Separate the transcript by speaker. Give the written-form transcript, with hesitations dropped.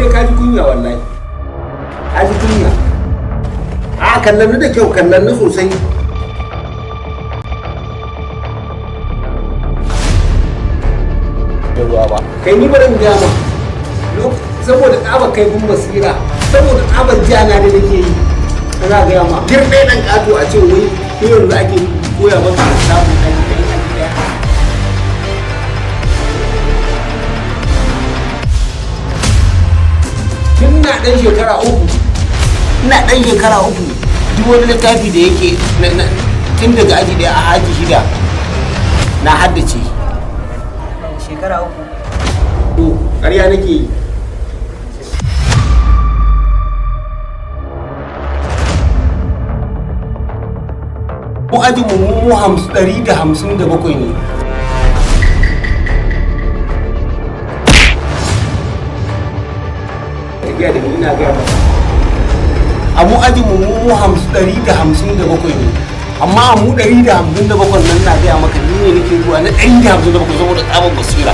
Speaker 1: Kai ka ji kunya, wallahi ka ji kunya. A kallon da kyau, kallon ni sosai. Da ruwa ba kai ni barin gama saboda tsabar kaifin basira, saboda tsabar jana da nake yi. Ina gaya ma, girbe dan kato, a ce wai ko yanzu ake koya maka lissafin aji ɗaya, aji ɗaya. Tun na ɗan shekara 3, ina ɗan shekara 3, duk wani littafi da yake tun daga aji 1 a aji 6 na haddace.
Speaker 2: Shekara 3?
Speaker 1: To, ƙarya nake yi. Mu ajin mu mu 157 ne. Tafiya da ni, ina gaya maka, a mu ajin mu mu 157 ne, amma a mu 157 nan, na gaya maka, ni ne nake zuwa na 157 saboda tsabar basira.